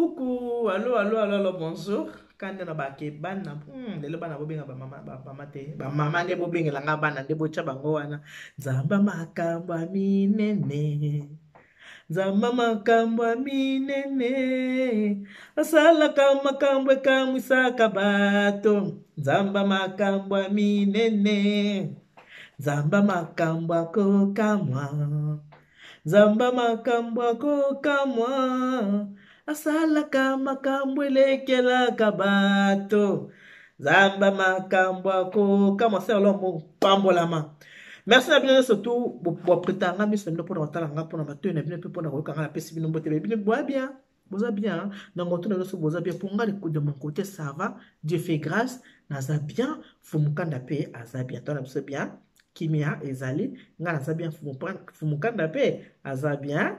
Coucou, allo, allo, allo, allo, bonjour. Kanda na bake bana, lelo bana bobenga ba mama, ba mama te. Ba mama nde bobengela nga bana nde botya bango wana. Nzambe makambo ya minene. Nzambe makambo ya minene. Asalaka makambo ekamwisaka bato. Nzambe makambo ya minene. Nzambe makambo akokamwa. Nzambe makambo akokamwa. Asalaka makambo elekelaka bato. Nzambe makambo akokamwa. Sœur Lombo, pambolama. Merci na bino nyonso tu bopreta nga miso na bino mpona kotala nga mpona matoi na bino mpe mpona koyoka nga. Napesi bino mbote bino boya bien, boza bien na ngoto na nyonso, boza bien. Mpo nga, de mon côté, ça va, Dieu fait grâce, naza bien. Fumukanda mpe aza bien, to na biso bien, kimia ezali. Nga naza bien, Fumukanda mpe aza bien,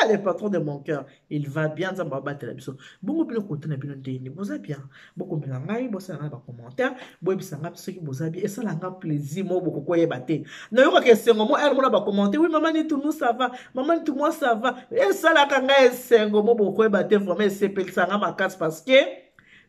le patron de mon cœur, il va bien. Nzambe abatela biso. Bongo bino, kote na bino ndeni? Boza bien? Bokomela ngai, bosala ngai bacommentaire, boyebisa ngai soki boza bien. Esala nga plaisir mo boko koyeba te. Nayokaka esengo mo ere mona bacommentaire: "Oui, mama Nitu, nous ça va. Mama Nitu, moi ça va." Esalaka ngai esengo mo bokoyeba te. Vraiment esepelisa nga makasi, parce que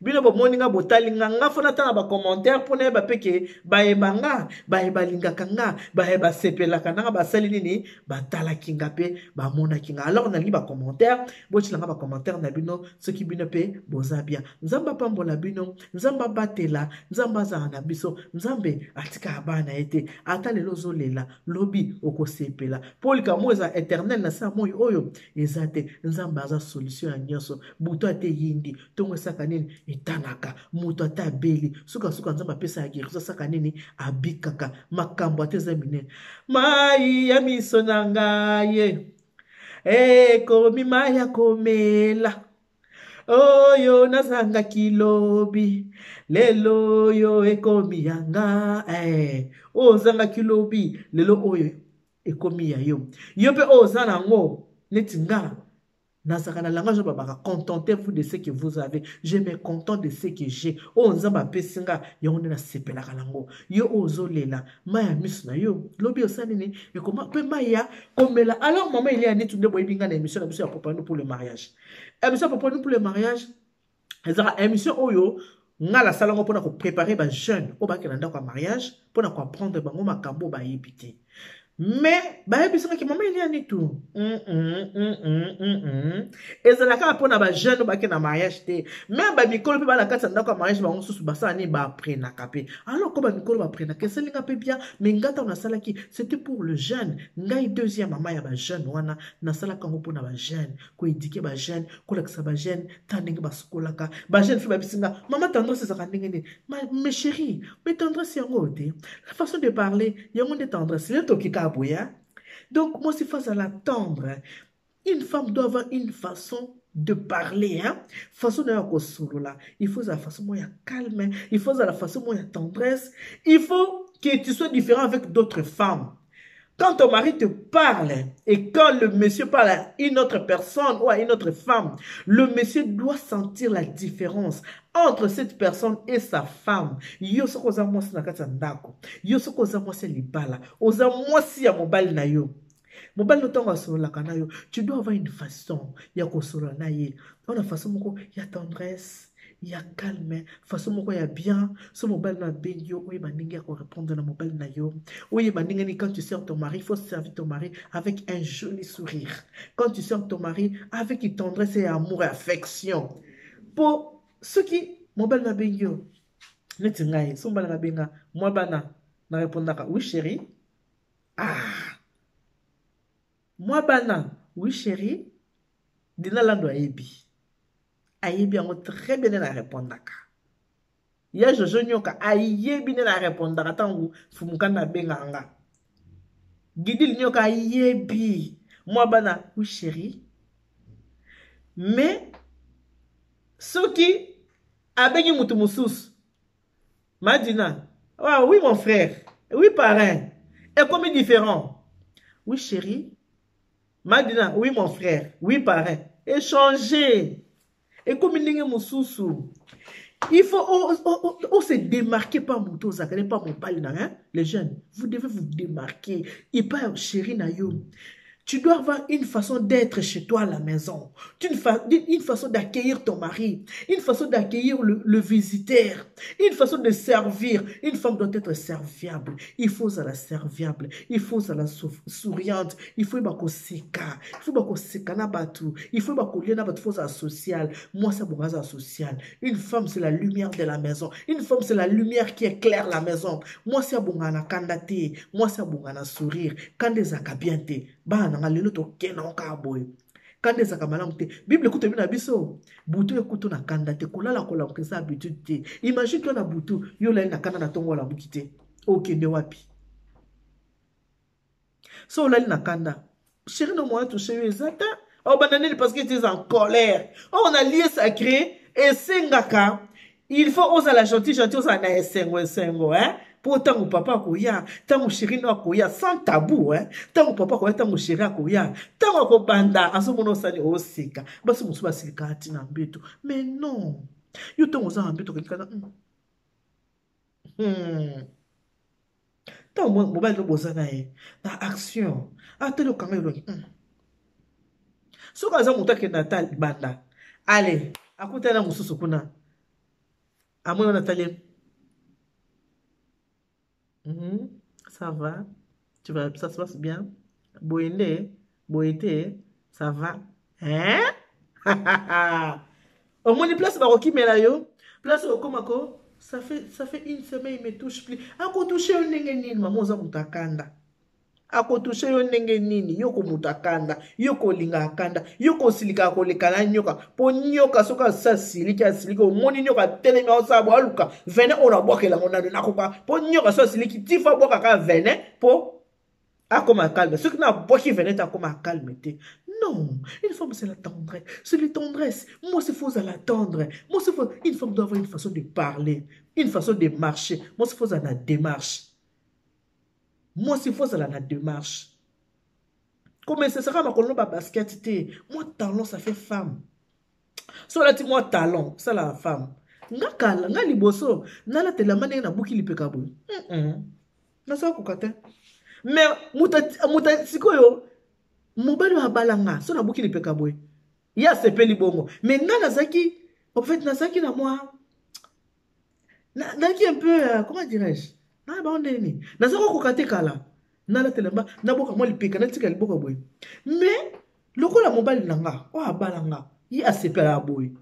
bino bomoni nga, botali nga. Nga fo natanga bacommentaire mpo nayeba mpe ke bayeba nga, baye balingaka nga, baye basepelaka nanga, basali nini, batalaki nga mpe bamonaki nga. Alors nalingi bacommentaire, botyela nga bacommentaire na bino soki bino mpe boza bien. Nzambe apambola bino, Nzambe abatela, Nzambe azala na biso. Nzambe atikaka bana ye te. Ata lelo ozolela, lobi okosepela, mpo likambo eza éternel na se ya moi oyo eza te. Nzambe aza solution ya nyonso. Butu ate eyindi, ntongo esaka nini? Etalaka moto ata abeli, sukasuka Nzambe apesaka guérison, asaka nini? Abikaka. Makambo ata eza minene, mai ya miso na ngai ekomi mai ya komela. Oyo nazangaki lobi, lelo oyo ekomi yanga. Oyo ozangaki lobi, lelo oyo ekomi ya yo. Yo mpe oyo oza nango neti nga, nazalaka na langage oyo babaka: "Contentez-vous de ce que vous avez." Je me contente de ce que j'ai. Oyo Nzambe apesi nga, yango nde nasepelaka nango. Yo oyo ozolela, mai ya miso na yo lobi osala nini? Ekoma mpe mai ya komela. Alors mama Elia Nitu nde boyebi nga na émission na biso ya Préparons-nous pour le mariage. Émission ya Préparons-nous pour le mariage ezalaka émission oyo nga nasalango mpona kopréparer bajeune oyo bakende na ndako ya mariage, mpona koapprendre bango makambo oyo bayebi te. Mais bayebisangaki: "Mama Elia Nitu, ezala kaka mpona bajeune oyo bakende na mariage te, même bamikolo mpe bana kati ya ndako ya mariage, bango mosusu basala nini? Baapprenaka mpe." Alors ko bamikolo baapprenaka, esalinga mpe bien. Mais nga ntango nasalaki, c'était pour le jeune. Ngai deuxième mama ya bajeune wana, nasalaka yango mpona bajeune, koéduquer bajeune, kolakisa bajeune ta ndenge basukolaka. Bajeune fille babisinga: "Mama Tendresse, ezalaka ndenge nini?" Mais chérie, mais tendresse yango te, la façon de parler yango nde tendresse. Lelo tokika boya. Donc mwasi faut azala tendre. Une femme doit avoir une façon de parler, hein? Façon na ya kosolola, il faut la façon moko ya calme, il faut la façon moko ya tendresse. Il faut que tu sois différent avec d'autres femmes. Quand ton mari te parle et quand le monsieur parle à une autre personne ou à une autre femme, le monsieur doit sentir la différence entre cette personne et sa femme. Yo soko oza mwasi na kati ya ndako, yo soko oza mwasi ya libala, oza mwasi ya mobali na yo, mobali no ntango asololaka na yo, tu dois avoir une façon ya kosolola na ye ona façon moko ya tendresse, ya calme, façon moko ya bien. So mobali no abengi yo, oyeba ndenge ya korépondre na mobali na yo, oyeba ndenge nini. Quand tu sers ton mari, il faut servir ton mari avec un joli sourire. Quand tu sers ton mari, avec tendresse et amour et affection. Po soki mobali no abengi yo, neti ngai, so mobali abenga mwa bana, na répondaka: "Oui, chéri." Ah, mwa bana: "Oui, chéri." Dina Lando ayebi, ayebi yango très bien nde na répondaka. Ya Jojo Nyoka ayebi nde na répondaka ntango Fumukanda abengaka nga. Gidil Nyoka ayebi. Mwa bana: "Oui, chéri." Mais soki abengi mutu mosusu, Madina: "Ah, oui mon frère, oui parrain", ekomi différent. "Oui, chéri." Madina: "Oui mon frère, oui parrain." Échanger ekomi ndenge mosusu. Il faut o se démarquer pa moto ozalaka pa mobali na, hein? Les jeunes, vous devez vous démarquer epai chéri na yo. Tu Tu dois avoir une façon d'être chez toi à la maison, une, fa une façon d'accueillir ton mari, une façon d'accueillir le, le visiteur, une façon de servir. Une femme doit être serviable. Il faut à la serviable, il faut à la souriante, il faut bakoseka, il faut bakoseka na batu, il faut bakolia na batu, faut à social. Moi ça bongaza social. Une femme c'est la lumière de la maison. Une femme c'est la lumière qui éclaire la maison. Mwasi abonga na kanda te, mwasi abonga na sourire. Kanda ezalaka bien te. Bana na nga lelo tokenda ngo kaka boye. Kanda ezalaka malamu te. Bible ekutu ebi na biso, butu ekutu na kanda te, kolala kolamuka eza habitude te. Imagine toi na butu, yo olali na kanda na tongo olamuki te. Okende wapi? So olali na kanda, chéri no moyen touche yo eza te. Obanda nini parce que tu es en colère. Or na lieu sacré esengaka il faut ozala gentil gentil ozala na esengo esengo hein mpo ntango papa akoya ntango sheri no akoya sans tabou hein ntango papa akoya ntango sheri akoya ntango akobanda azomona osali oseka basi mosusu basilikaka ntina mbeto mais non yo ntango oza na mbeto okangi kaka Ntango mobali no boza na ye na action atali okanga elongi Soki aza moto akende ata libanda ale akutani na mosusu kuna amoni wana atali Ça va, tu vas, ça se passe bien, boye nde boye te, ça va, hein? Omoni place bakokimela yo, place okoma ko ça fait une semaine il me touche plus. Akotouche yo ndenge nini? Mama, oza moto akanda, akotouche yo ndenge nini? Yo ko moto akanda, yo kolinga akanda, yo kosilikaka koleka na nyoka, mpo nyoka soki asa asiliki, asiliki, omoni nyoka atelemi, aosala bo aluka venin oyo nabwakela yango nano nakoka, mpo nyoka so asiliki tifa abwakaka venin mpo akoma calme. Soki nabwaki venin te, akoma calme te. Non, une femme, c'est la tendresse, c'est la tendresse. Moi, c'est faut à la tendre. Moi, c'est faut, une femme doit avoir une façon de parler, une façon de marcher. Moi, c'est faut à la démarche. Moi, c'est faut à la démarche. Comme ce sera makolo ba basket te. Moi, talon, ça fait femme. So olati mwa talon, sala femme. Nga kala, nga liboso nalatela ndenge nabuki lipeka boye, nasoka koka te. Mais moto sikoyo, mobali oyo abala nga, so nabuki lipeka boye, ye asepeli bongo. Mais nga nazalaki, en fait nazalaki na mwa, nazalaki un peu, comment dirais-je, na bango ndenge nini, nazalaki kokoka te kala nalatela mba naboka mwa lipeka, natika liboka boye. Mais lokola mobali na nga oyo abala nga, ye asepelaka boye,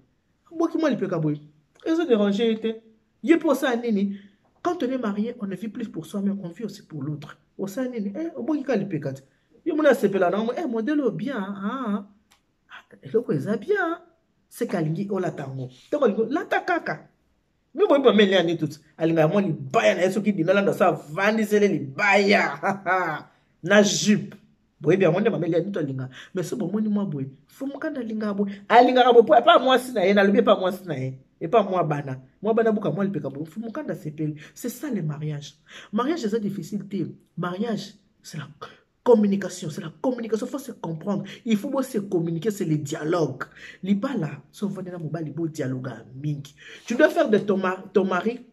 aboki mwa lipeka boye, ezo dérange ye te. Ye mpo osala nini? Quand on est marié, on ne vit plus pour soi-même, on vit aussi pour l'autre. Osala nini? Eh, oboki kaka lipeka te, yo moni asepela nango, eh, modèle oyo bien, ah, eloko eza bien, seke alingi olata yango. Ntango alingi lata kaka mi boyebi bamele ya nini tuti alingaka mwa libaya na ye, soki dinalanda so avandisele libaya na jupe, boyebi yango nde mameli ya nito alingaka. Mais so bomoni mwa boye, fumukanda alingaka boye, alingaka boye po epa mwasi na ye, nalobi epa mwasi na ye, epa mwa bana, mwa bana buka mwa lipeka boye, fumukanda asepeli. C'est ça le mariage. Mariage eza difficile te. Mariage, c'est la communication, c'est la communication. Faut se comprendre, il faut se communiquer, c'est le dialogue. Libala, so ovandi na mobali, bo dialogue mingi. Tu dois faire de ton mari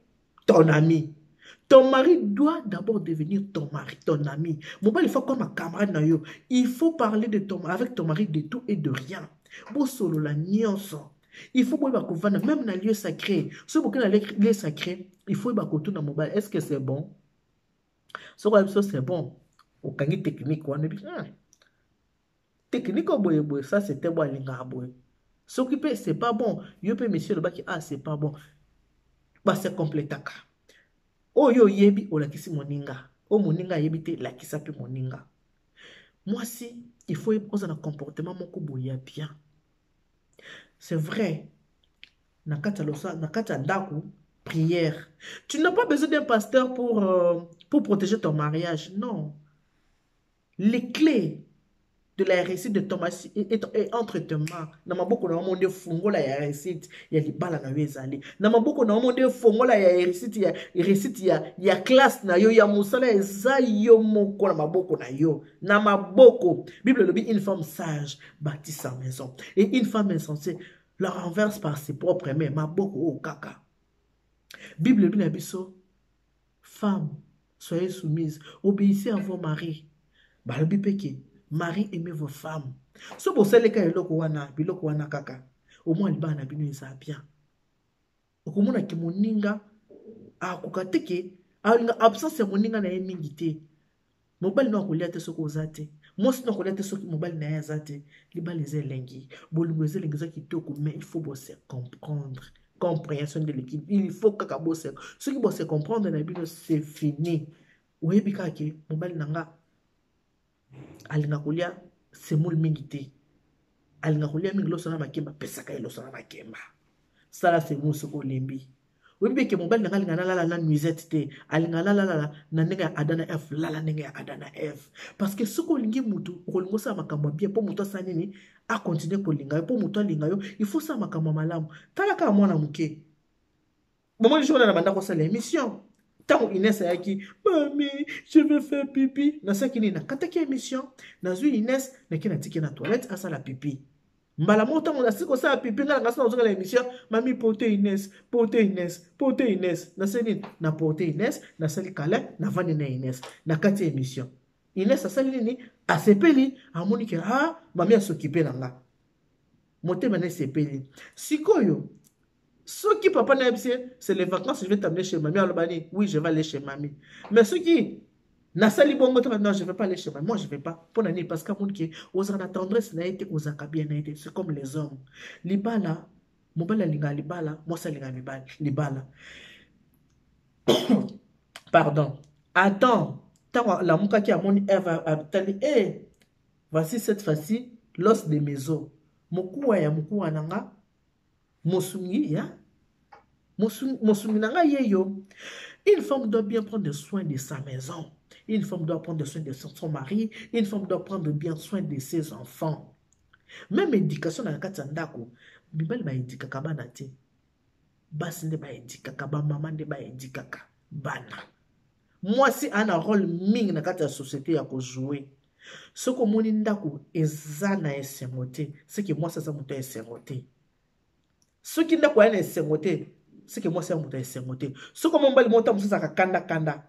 ton ami. Ton mari doit d'abord devenir ton mari, ton ami. Mobali, il faut comme un camarade na yo. Il faut parler de ton, avec ton mari de tout et de rien. Bosolola nyonso. Il faut boyeba kovanda même na lieu sacré. Soki bokei na lieu sacré, il faut yeba kotuna mobali: est-ce que c'est bon? Soki oyebi so c'est bon, okangi technique wana, ebi technique oyo boye boye, ça c'était bon, alingaka boye. Soki mpe c'est pas bon, yo mpe monsieur olobaki: ah, c'est pas bon. Base complétaka. Oyo oyebi, olakisi moninga. Oyo moninga ayebi te, lakisa mpe moninga. Mwasi, il faut oza na comportement moko boye ya bien. C'est vrai, na kati ya losa, na kati ya ndako, prière. Tu n'as pas besoin d'un pasteur pour protéger ton mariage, non. Les clés de la réussite de ton mari est entre tes mains. Na maboko na yo nde fungola ya réussite ya libala na yo ezali. Na maboko na yo nde fungola ya réussite ya classe na yo, ya mosala, eza yo moko na maboko na yo, na maboko. Bible elobi: une femme sage bâtit sa maison et une femme insensée la renverse par ses propres mains. Maboko oyo kaka. Bible elobi na biso: femme, soyez soumise, obéissez à vos maris. Balobi mpe ke Mari, aimez vos femmes. So bosaleka eloko wana, biloko wana kaka, au moins libala na bino eza bien. Okomona ke moninga akoka te ke alinga absence ya moninga na ye mingi te. Mobali no akolia te soki oza te, mwasi no akolia te soki mobali na ye aza te. Libala eza elengi, bolingo eza elengi, eza kitoko, mais il faut bose comprendre. Compréhension de l'équipe, il faut kaka bose, soki bose comprendre na bino, c'est fini. Oyebi kaka ke mobali na nga alinga kolia semoule mingi te, alinga kolia mingi loso na makemba, pesaka ye loso na makemba, sala semoule soki olembi. Oyebi ke mobali na nga alinga nalala na nuisette te, alinga nalalala na ndenge ya Adam na Eve, lala ndenge ya Adam na Eve. Parce que soki olingi mutu, okolinga osala makambo ya bien mpo mutu asala nini, akontinue kolinga yo. Mpo mutu alinga yo, il faut osala makambo ya malamu. Tala kaka mwana moke, bomoni jour na banda kosala émission, ntango Ines ayaki, mami, je vais faire pipi, nasalaki nini? Nakataki émission, nazwi Ines, nake natiki na toilette asala pipi. Mbala moko ntango nasili kosala pipi, ngai nanga sina kozonga na émission, mami, porte Ines, porte Ines, porte Ines. Nasali nini? Na porte Ines, nasali câlin, navandi na Ines na kati ya émission. Ines asali nini? Asepeli, amoni ke ah, mami asokipe na nga, motema na esepeli. Sikoyo soki papa na yebisi, c'est les vacances, je vais t'amener chez mamie, aloba nini? Oui, je vais aller chez mamie. Mais soki nasali bongo te, non, je vais pas aller chez mamie, moi je vais pas. Mpo na nini? Parce que amoni ke ozalaka na tendresse na ye te, ozalaka bien na ye te. C'est comme les hommes, libala, mobali alingaka libala, mwasi alingaka mibali libala, pardon. Attends, ntango alamukaki, amoni Eve, atali e, voici cette fois-ci l'os de mes os, mokuwa ya mokuwa na nga, mosungi ya mosungi na ngai ye yo. Une femme doit bien prendre soin de sa maison, une femme doit prendre soin de son mari, une femme doit prendre bien soin de ses enfants. Même éducation na kati ya ndako, mibali baédikaka bana te, basi nde baédikaka, bamama nde baédikaka bana. Mwasi aa na rôle mingi na kati ya société ya kojouer. Soki omoni ndako eza na esengo te, seke mwasi aza moto ya esengo te. Soki ndako aya na esengo te, seke mwasi ya moto ya esengo te. Soki omoni mobali moko, mosusu azalaka kanda-kanda,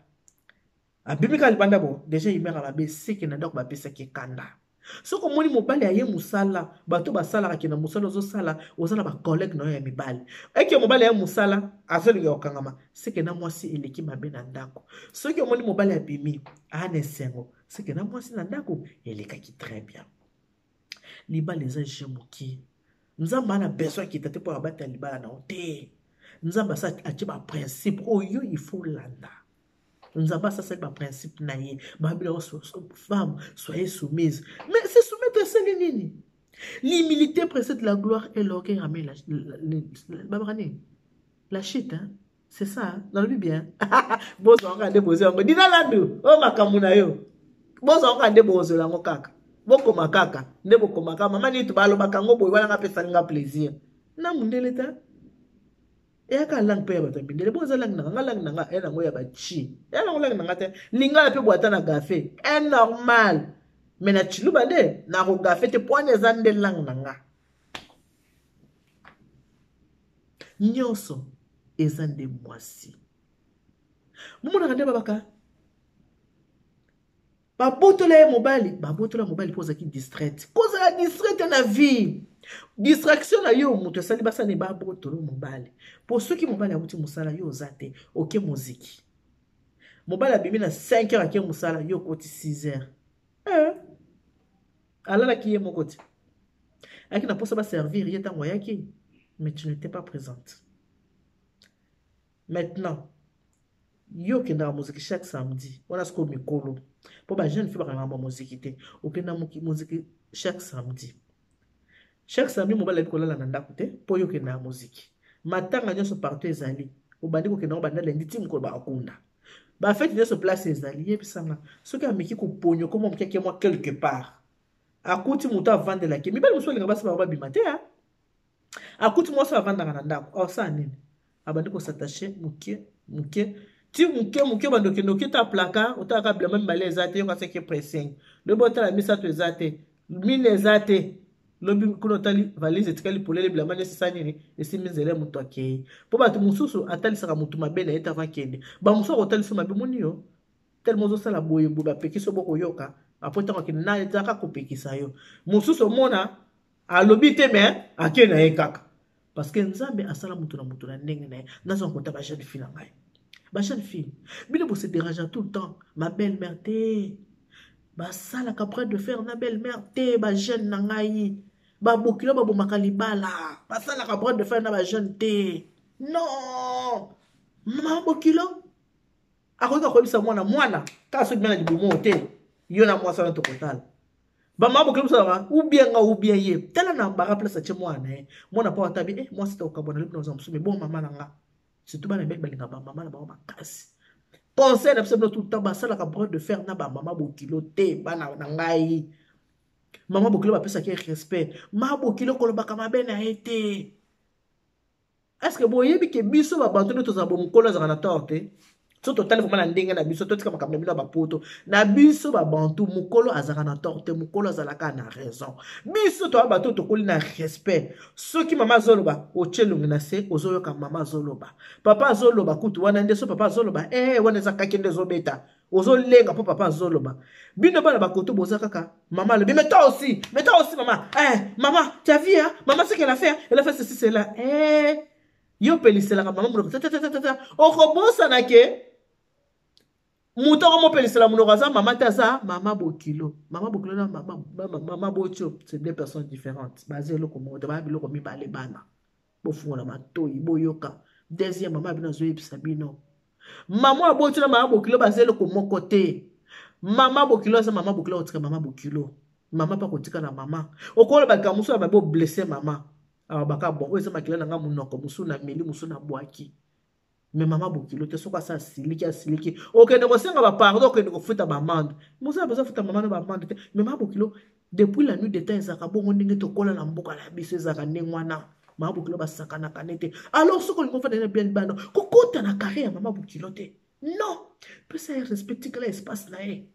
abimi kaka libanda, bo déjà humeur mabe, seke na ndako bapesaki kanda. Soki omoni mobali aye mosala, bato basalaka ke na mosala ozosala, oza na bacollègue na yo ya mibali, eke mobali aye mosala, azolinga kokangama, seke na mwasi eleki mabe na ndako. Soki omoni mobali abimi, aa na esengo, seke na mwasi na ndako elekaki très bien. Libala eza jeu moke. Nzambe ana besoin akita te mpo abatela libala na yo te. Nzambe asa atie baprincipe oyo il faut landa. Nzambe asasali baprincipe na ye, babila, femme, soyez soumise. Mais se soumettre esali nini? L'humilité précède la gloire et l'orgueil ramène la babaka nini, la chute, hein? C'est ça, hein? Nalobi bien, bozwa kaka nde bozwa yango. Dina Landu oyo makambo na yo, bozwa kaka nde bozwela yango kaka, bokoma kaka nde bokoma kaka. Mama nini balobaka yango boye wana, nga apesaki nga plaisir na mundele ta, eyaka langue mpe ya bato ya mindele. Bo eza langue nanga, nga langue nanga eya nango ya bachi, eya nango langue nanga te. Lingala mpe boye, ata na gafe e normal, mais na chiluba nde nakogafe te, po wana eza nde langue na nga. Nyonso eza nde mwasi. Bomonaka nde babaka babotola ye mobali, babotola mobali mpo ozalaki distraite. Kozala distraite na vie, distraction na yo moto esali basani babotola mobali. Mpo soki mobali awuti mosala, yo oza te, oke moziki. Mobali abimi na 5 heures, ake mosala, yo okoti 6 heures, eh. Alalaki ye moko te, ayaki na mposa baservir ye ntango ayaki, mais tu n'étais pas présente. Maintenant yo okendaka moziki chaque samedi wana, sikoyo mikolo mpo bajeune fille bakangaka moziki te. Okenda moziki chaque samedi, chaque samedi mobali ayebi kolala na ndako te mpo yo okendaka moziki. Matanga nyonso partout ezali, obandi kokenda ngo banda lendi ti mokolo bakunda, bafete nyonso place ezali. Yebisanga, soki ameki koponyo komo moke, ake mwa quelque part, akuti moto avandelaki. Mibali mosusu alinga basi bango babima te, akuti mwasi avandaka na ndako, aosala nini? Abandi kos'attacher moke moke, ti moke moke bandi okende, okita placard, otalaka bilamba mibale eza te, yoka seke pressing, lobi otala misato eza te, mine eza te, lobi kuna otali valise etikali polele, bilamba nyonso esali nini? Esimbi nzela ya moto akei. Mpo bato mosusu atalisaka motu mabe na ye te avant akende. Bamosusu akotalisa mabe, moni yo tellement ozosala boye boye, bapekisi yo, bokoyoka. Apres ntango akende na ezalaka kopekisa yo. Mosusu omona alobi te mais ake na ye kaka. Parce que Nzambe asala moto na moto na ndenge na ye. Nazwa kota ba jeune fille na ngai. Ba jeune fille, bino bo se dérange tout le temps. Ma belle-mère te. Basalaka bras de fer na belle-mère te, ba jeune na ngai. Babokilo babomaka libala. Basalaka bras de fer na ba jeune te. Non! Mama bokilo akoki koyebisa mwana mwana kaka soki bina na libumu te yo na mwasi wana tokotala bamama bokilo mosalaka ou bien nga ou bien ye tala na bara place atie mwana na ye mwana mpo atabi eh mwasi tokabwana lobi na ozwa mosusu mais bon mama na nga surtout bana mibali balinga bamama na bango makasi. Conseil na biso bino tout le temps, basalaka bras de fer na bamama bokilo te bana na ngai. Mama bokilo bapesaki ye respect, ma bokilo kolobaka mabe na ye te. Est-ce que boyebi ke biso babantu nde tozala bomokolo azalaka na tort te? So totali vraiment na ndenge na biso, totika makambo na bino ya bapoto na biso babantu, mokolo azalaka na tort te, mokolo azalaka na raison. Biso toya bato tokoli na respect. Soki mama azoloba, otie elongi na se, ozoyoka mama azoloba, papa azoloba kutu wana nde so papa azoloba wana eza kaki nde ezobeta, ozolenga mpo papa azoloba. Bino bana bakoto boza kaka mama alobi, mais toi aussi, mais toi aussi mama, mama tu as vu hein, maman ce qu'elle a fait, elle a fait ceci cela, yo peliselaka mama monoko ta ta ta ta ta, okobosana ke moto akomopelisela monoko aza mama te, aza mama bokilo. Mama bokilo na mama botio, c'est deux personnes différentes, baza eloko moko te, baya biloko mibale. Bana bofungola matoyi boyoka. Deuxième, mama bino azoyebisa bino, mama aboti na mama bokilo baza eloko moko te. Mama bokilo aza mama bokilo, akotika mama bokilo, mama mpe akotika na mama. Okoloba likambo mosusu ya mabe, oblesse mama, awa baka bon, oyo eza makila na nga, monoko mosusu na meli, mosusu na bwaki. Me mama bokilo te, soki asa asiliki, asiliki, okende kosenga bapardon, okende kofuta bamande, mosala bazofuta mama na bamande te. Me mama bokilo depuis la nuit de temps ezalaka bongo, ndenge tokola na mboka na biso ezalaka ndenge wana, mama bokilo basakanaka ne te. Alors soki olingi ofanda na bien bano, kokota na carré ya mama bokilo te, non, pesa ye respect, tikala espace na ye.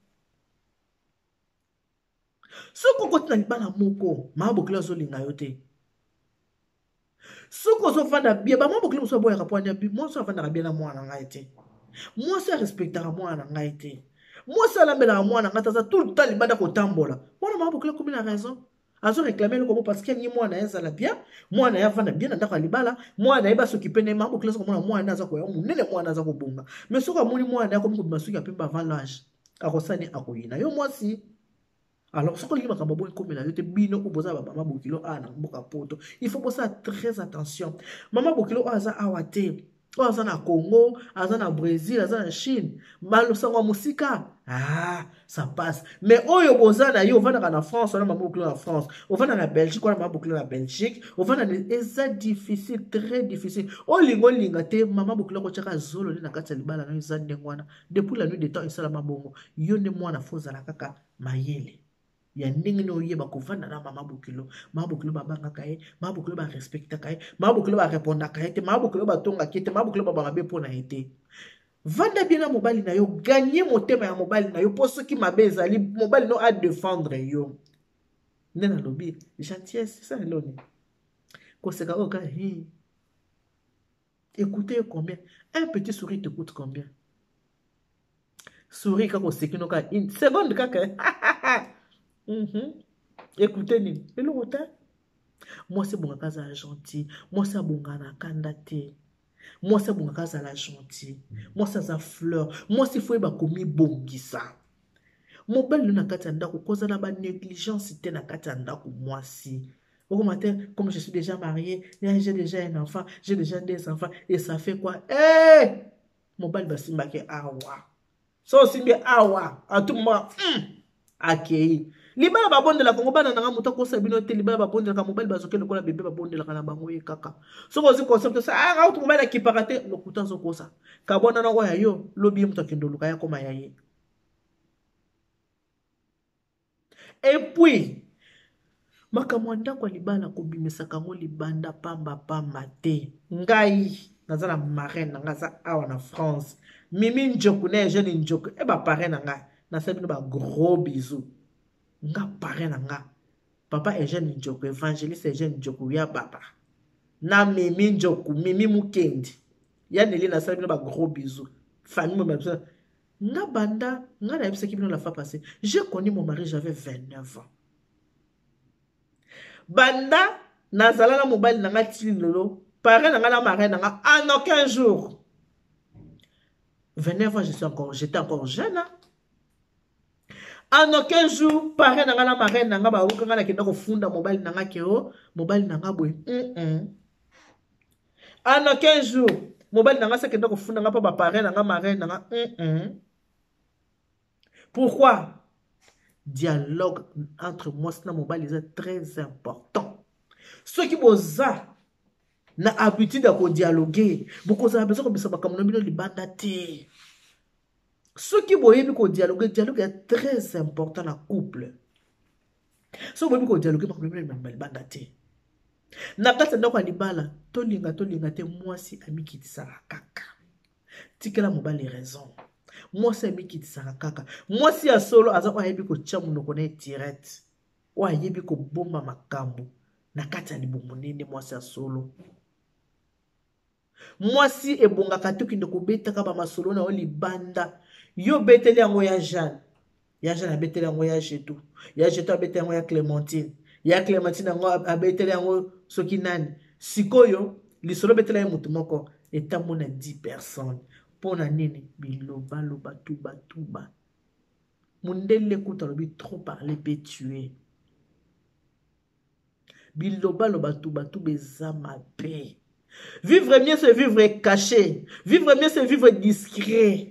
Soki okoti na libala moko, mama bokilo azolinga yo te, soki ozovanda bien, bamama bokilo mosusu aboyaka po ania mwasi avandaka bien na mwana na ngai te, mwasi arespectaka mwana na ngai te, mwasi alambelaka mwana ngai te, aza tout le temps libanda kotambola. Wana mama bokilo akomi na raison, azo réclamer eloko moko parce que alingi mwana ye azala bien, mwana ye avanda bien na ndako ya libala, mwana ye basokipe na ye. Mama bokilo aza komona mwana aza koya monene, mwana aza kobonga, mais soki amoni mwana ye akomi kobima soki ya pembe avant l'âge, akosani akoyina yo mwasi. Alors soki olingi makambo boye ekomela yo te, bino oyo boza bamama bokilo awa na mboka poto, il faut bosala très attention. Mama bokilo oyo aza awa te, oyo aza na Congo, aza na Brésil, aza na Chine, balosango ya mosika, ah, ça passe. Mais oyo boza na ye, ovandaka na France, wana mama bokilo na France, ovanda na Belgique, wana mama bokilo na Belgique, ovanda na, eza difficile, très difficile. Olinga olinga te, mama bokilo akotiaka zolo nde na kati ya libala na yo. Eza ndenge wana depuis la nuit de temps esalama bongo. Yo nde mwana fo ozala kaka mayele ya ndenge nini oyeba kovanda na mama bokilo. Mama bokilo babangaka ye, mama bokilo barespectaka ye, mama bokilo barepondaka ye te, mama bokilo batongaka ye te, mama bokilo babanga be mpo na ye te. Vanda bien na mobali na yo, gagne motema ya mobali na yo, mpo soki mabe ezali, mobali no adefendre yo. Nde nalobi gentillesse esa eloni koseka oyo kaka hi écoutez combien un petit sourire te coûte, combien sourire kaka oseki no kaka une seconde kaka. Écoutez nini eloko te. Mwasi ebongaka azala gentil, mwasi abongaka na kanda te, mwasi abongaka azala gentil, mwasi aza fleur, mwasi fo yeba komibongisa. Mobali no na kati ya ndako, kozala ba négligence te na kati ya ndako. Mwasi okoma te comme je suis déjà marié, j'ai déjà un enfant, j'ai déjà deux enfants et ça fait quoi? Eh, mobali basimbaki awa, so osimbi awa atu mwa akei libala babondelaka ngo. Bana nanga, moto akosa bino te, libala babondelaka. Mobali bazoki lokola bebe, babondelaka na bango ye kaka. Soki ozwi concept so, ah, autu mobali akipaka te, lokuta, azokosa. Kabwana na oyo ya yo, lobi ye moto akende oluka ya koma ya ye. Et puis makambo ya ndako ya libala, kobimisaka yango libanda pamba pamba te. Ngai naza na marraine na ngai aza awa na France, Mimi Njoku na Eugene Njoku, e baparrain na ngai, nasali bino ba gros bisous. Nga parrain na nga papa Eugene Njoku, évangéliste Eugene Njoku ya baba na Mimi Njoku, Mimi Mukendi ya Neli, nasali bino ba gros bisous, famille mobimba. Nga banda nga nayebisaki bino la fois passée, j'ai connu mon mari, j'avais 29 ans. Banda nazala na mobali na nga ti lelo, parrain na nga na marraine na nga en aucun jour. 29 ans, je suis encore, j'étais encore jeune, hein? En aucun jour, parrain na nga na marraine na nga bayoka nga nakenda kofunda mobali na nga ke o mobali na nga boye. En aucun jour mobali na nga sakenda kofunda nga mpo ba parrain na nga marraine na nga. Pourquoi? Dialogue entre mwasi na mobali eza très important. Soki boza na habitude ya kodialogue, bokozala besoin kobisa makambo na bino libanda te. Soki boyebi kodialogue, dialogue ya très important na couple. Soki boyebi kodialogue, makambo na bino libanda te. Na kati ya ndako ya libala, tolinga tolinga te, mwasi amikitisaka kaka. Tikela mobali raison. Mwasi amikitisaka kaka. Mwasi ya solo aza oyo ayebi kotia monoko na ye tirette, oyo ayebi kobomba makambo na kati ya libumu nene. Mwasi ya solo, mwasi ebongaka te okende kobetaka ba masolo na yo libanda. Yo beteli yango ya Jeanne, ya Jeanne abeteli yango ya Jetu, ya Jetu abeteli yango ya Clémentine, ya Clémentine yango abeteli yango soki nani. Sikoyo lisolo betela ye motu moko etambo na 10 personnes. Mpo na nini? Bilobaloba, tubatuba. Mondele kutu alobi trop parler peut tuer. Bilobaloba, tubatuba eza mabe. Vivre mieux, c'est vivre caché. Vivre mieux, c'est vivre discret.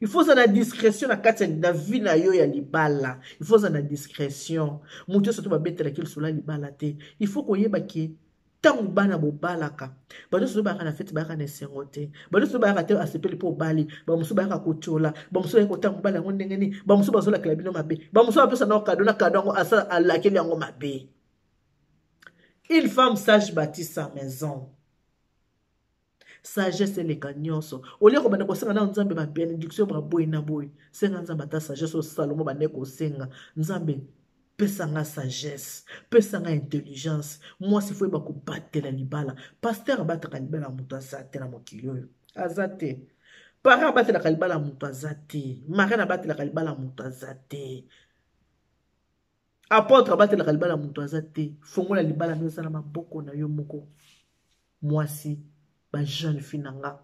Il faut ça na discrétion na kati na vie na yo ya libala. Il faut ça na discrétion. Moto nyonso to babetelaki lisolo ya libala te. Il faut koyeba ke ntango bana bobalaka, bato nyonso bayaka na feti, bayaka na esengo te. Bato nyonso bayaka te asepeli mpo obali. Bamosusu bayaka kotiola, bamosusu bayaka kotanga mobali yango ndenge nini, bamosusu bazolakela bino mabe, bamosusu bapesa nao kado na kado yango asala alakeli yango mabe. Une femme sage bâtit sa maison. Sagesse eleka nyonso. Olia kobanda kosenga na Nzambe ba bénédiction ba boye na boye. Senga Nzambe ata sagesse oyo Salomo bande kosenga. Nzambe pesa nga sagesse, pesa nga intelligence. Mwasi fo yeba kobatela libala. Pasteur abataka libala ya moto aza te na mokili oyo. Aza te. Parent abatelaka libala ya moto aza te. Marraine abatelaka libala ya moto aza te. Apôtre abatelaka libala ya moto aza te. Fongola libala no eza na maboko na yo moko. Mwasi, ba jeune fille na nga.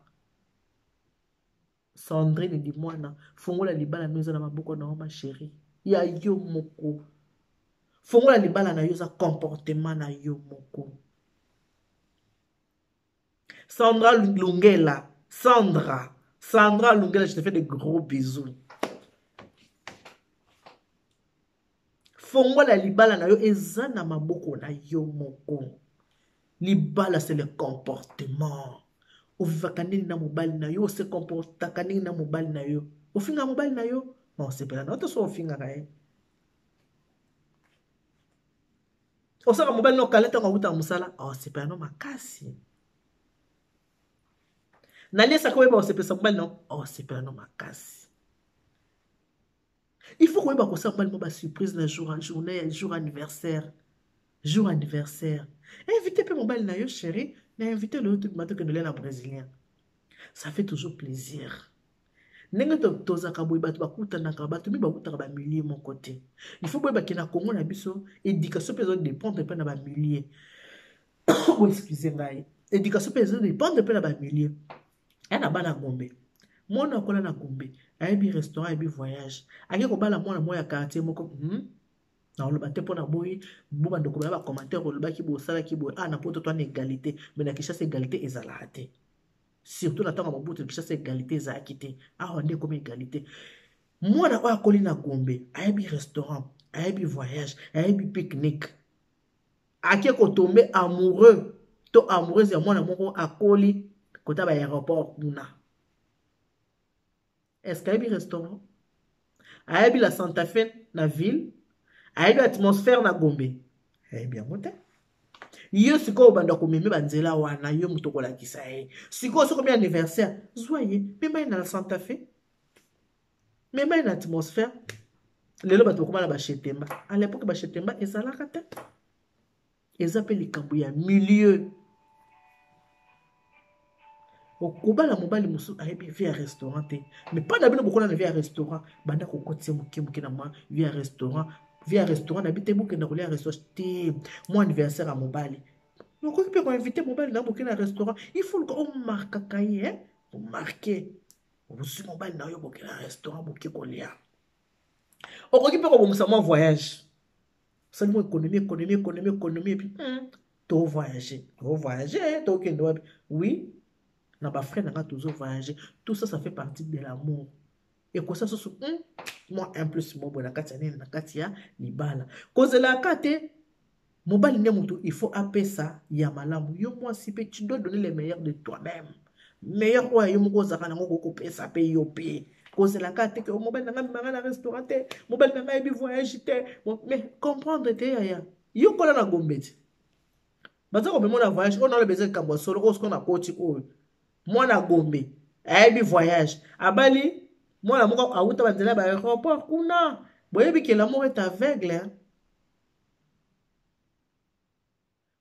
Sandrine Dimwana, fongola libala no eza na maboko na yo ma chérie. Ya yo moko. Fongola libala na yo eza comportement na yo moko. Sandra Lungela, Sandra, Sandra Lungela, je te fais de gros bisous. Fongola libala na yo eza na maboko na yo moko. Libala c'est le comportement. Ovivaka nini na mobali na yo, ose comportaka nini na mobali na yo. Ofingaka mobali na yo, ma osepela na yo te so ofingaka ye. Osaka mobali na okala ntango awutaka mosala, osepela no makasi. Naliesaka oyeba osepelisa mobali na yo, osepela no makasi. Il faut koyeba kosala mobali mo ba surprise na jour, journée, jour anniversaire. Jour anniversaire. Invité pe mobali na yo chérie, na invité le tobima tokende lia na brésilien. Ça fait toujours plaisir. Ndenge tozalaka boye, bato bakutanaka, bato mingi bakutaka ba milieu moko te. Il faut boyeba ke na Congo na biso, éducation pe ezo dépendre pe na ba milieu. Bo excuse ngai. Éducation pe ezo dépendre pe na ba milieu. Aya na bana Gombe. Mwana akola na Gombe, ayebi restaurant, ayebi voyage. Ake kobala mwana moko ya quartier moko. Nakoloba te mpona boyi bo bandeko baya ba commentaire olobaki boye, osalaki boye. Ah, na poto toana égalité, mais na Kinshasa égalité ezalaka te. Surtout na ntango ya Mobutu, Kinshasa égalité ezalaki te. Awa nde ekomi égalité. Mwana oyo akoli na Gombe, ayebi restaurant, ayebi voyage, ayebi pique-nique. Ake kotombe amoureux to amoureuse ya mwana moko akoli kota ba aéroport kuna. Est-ce que ayebi restaurant? Ayebi la Santa Fe na ville? Ayebi atmosphère na Gombe? Ayebi yango te. Yo sikoyo obanda komeme banzela wana, yo moto okolakisa ye. Sikoyo soki omi anniversaire, zwa ye, mema ye na la Santa Fe. Mema ye na atmosphère. Lelo bato bakoma na bachetemba. À l'époque bachetemba ezalaka te. Eza pe likambo ya milieu. Okobala mobali mosusu ayebi vie ya restaurant te, mais mpa na bino bokola na vie ya restaurant, banda kokotisa moke moke na mwa vie ya restaurant. Vie ya restaurant na bi te bokenda kolia restaurant te, mwa anniversaire ya mobali okoki mpe koinvite mobali na boke na restaurant. Il faut luka omarkaka ye, omarke ozwi mobali na yo, boke na restaurant, boke kolia. Okoki mpe kobongisa mwa voyage, osali mwa économie, économie, économie, économie, epuis tovoyage, tovoyage, tokende wapi? Oui, na bafrais na nga tozo voyage. Tout ça, ça fait partie de l'amour. Ekosa susu mwa un plus mo boye na kati ya nini, na kati ya libala. Kozelaka te mobali nde motu il faut apesa ya malamu. Yo mwasi mpe, tu dois donner le meilleur de toi-même, meilleur oyo yo moko ozalaka nango, kokopesa mpe yo mpe. Kozelaka te ke mobali na ngai mimanga na restaurant te, mobali na ngai yebi voyage te. Mais comprendre te, yaya, yo kola na Gombe ti baza komema na voyage oyo naloba eza likambo ya solo. Oyo sikoyo na koti oyo, mwana Gombe ayebi voyage, abali mwana moko awuta banzela ya baaéroport kuna. Boyebi ke l'amour est aveugle, hein?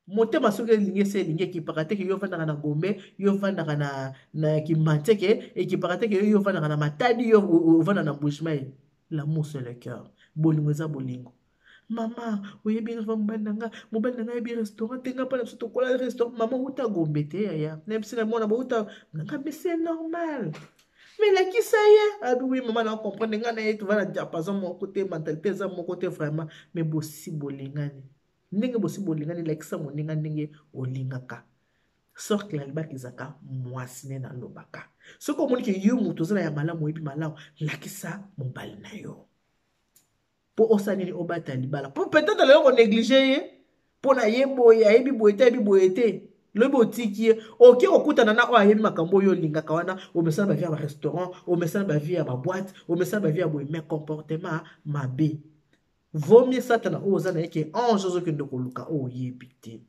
Motema soki elingi, esi elingi, ekipaka te ke yo ofandaka na Gombe, yo ofandaka na Kimbanseke, ekipaka te ke yo ofandaka na Matadi, yo ofanda na Mbujimayi. L'amour, c'est le cœur. Bolingo eza bolingo. Mama, oyebi nga, mobali na nga, mobali na nga ayebi restaurant te, nga mpa na biso tokola restaurant. Mama, outa Gombe te, yaya, nayebisi na mwana bouta nga, mais c'est normal, mais lakisa ye. Abi oui mama, na comprendre nga na ye, tova na diapason moko te, mentalité eza moko te vraiment, mais bosi bolingani. Ndenge bosi bolingani, lakisa moninga ndenge olingaka. Sorte nalobaka ezaka mwasi nde nalobaka, soki omoni ke yo moto oza na ya malamu, oyebi malamu, lakisa mobali na yo mpo osala nini, obata libala. Mpo peut-être lelo konéglige ye mpo na ye boye, ayebi boye te, ayebi boye te, lobi otiki ye, oke kokutana na oyo ayebi makambo oyo olingaka wana. Omesana bavie ya barestaurant, omesana bavie ya baboite, omesana bavie ya boye, mais comportement mabe. Vaut mieux satana oyo oza na ye ke ange ozokende koluka oyo oyebi te.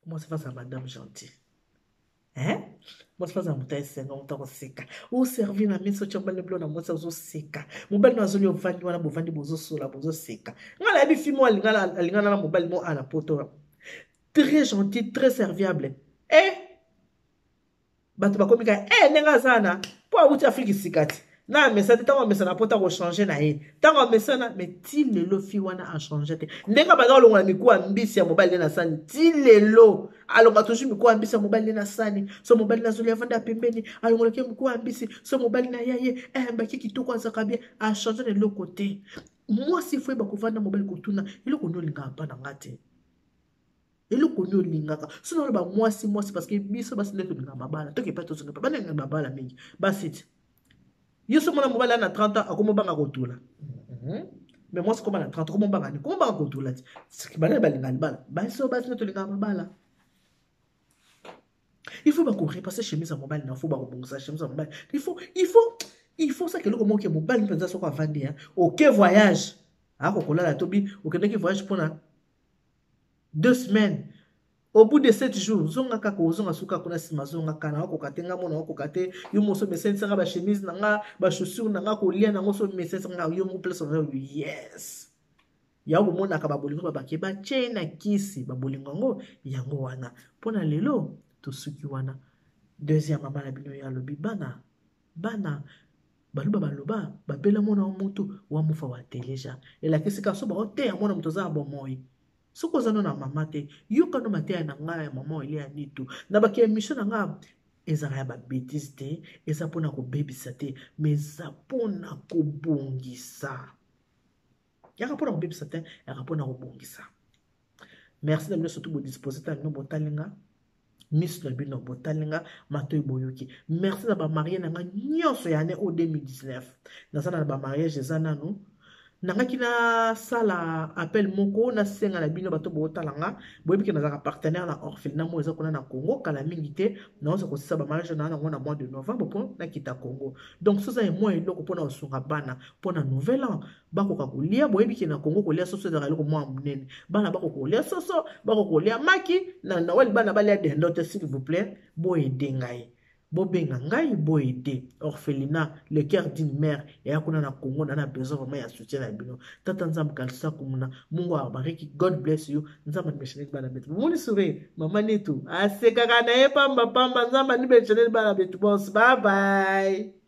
Mwasi face à madame gentille, hein? Mwasi face à moto esenga, moto akoseka, oservi na miso, tia mobali bilo na mwasi azoseka, mobali no azoli, ovandi wana, bovandi, bozosola, bozoseka. Ngai nayebi fi mo alingana na mobali mo ana poto, très gentil, très serviable. Eh, bato bakomi kaka e ndenge aza na mpo awuti Afrike sika ti na amesa te. Ntango amesa na poto, akochange na ye. Ntango amesana, mais ti lelo fi wana achange te. Ndenge abanda kolongola mikuwa mbisi ya mobali nde na sani, ti lelo alonga toujours mikuwa mbisi ya mobali nde na sani. So mobali nazoli, avanda pembeni, alongolaki mikuwa mbisi. So mobali na ya ye eh, baki kitoko, azaka bien, achange na eloko te. Mwasi fo yeba kovanda mobali, kotuna eloko nde olingaka mpa na nga te, eloko nini olingaka. So naloba mwasi, mwasi, parce que biso basi nde tolingaka mabala, toke epai tozonga epai banenge mabala mingi basi ti. Yo so mona mobali na 30 ans akomobanga kotula, mais mwasi koma na 30 komobanga nini? Komobanga kotula ti banani balingaka libala? Biso basi nde tolingaka mabala. Il faut bakorepasser chemise ya mobali na, faut bakobongisa chemise ya mobali. Il faut saka eloko moko ke mobali mpenza soko avandi, oke voyage, akokolala tobi okendaki voyage mpona 2 semaines, au bout de 7 jours zonga kaka, ozonga suka kuna nsima, zonga kaka na okoka te, nga mona okoka te. Yo moso mesanisanga bachemise na nga, bachaussure na nga, kolia nango so mesanisanga yo moko place na yes. Yango bomonaka babolingo babake batie na kisi babolingo yango. Yango wana mpona lelo tosuki wana. Deuxième mama na bino ye alobi bana, bana baloba, baloba babela mwana wa mutu wa mufa wa teleja, elakisi kaka so baoteya mwana moto aza na bomoi. Soki oza no na mama te, yoka no mateya na ngai ya mama Oile ya Nitu na baki. Émission na ngai ezalaka ya babêtises te, eza mpona kobebisa te, mais eza mpona kobongisa. Yaka mpona kobebisa te, yaka mpona kobongisa. Merci na bino, surtout bodispose ta bino, botali nga miso na bino, botali nga matoi, boyoki. Merci na bamarie na nga nyonso ya année oyo 2019. Naza na bamariage eza nanu nangaki nasala appel moko, nasenga na bino bato bootala nga. Boyebi ke nazalaka partenaire na orphelinat moko eza kuna na Congo. Kala mingi te naoza kosisa bamariage na yango na mois de novembre mpo nakita Congo. Donc soza ye mwa eloko mpona kosunga bana mpona nouvel an bakoka kolia. Boyebi ke na Congo kolia soso ezalaka eloko mwa monene. Bana bakoka kolia soso, bakoka kolia maki na Noël, bana balia dendo te. S'il vous plaît, boyede ngai. Bobenga ngai boye orphelinat Le Cœur d'une Mère eya kuna na Congo. Na besoin vraiment ya soutien na bino. Tata Nzambe kalisa kumuna, Mungu awabariki. God bless you. Nzambe anibeshaneli bana betu. Bomoni sourire mama netu asekaka na ye pamba pamba. Nzambe anibeshaneli bana betu bonso. Bye bye.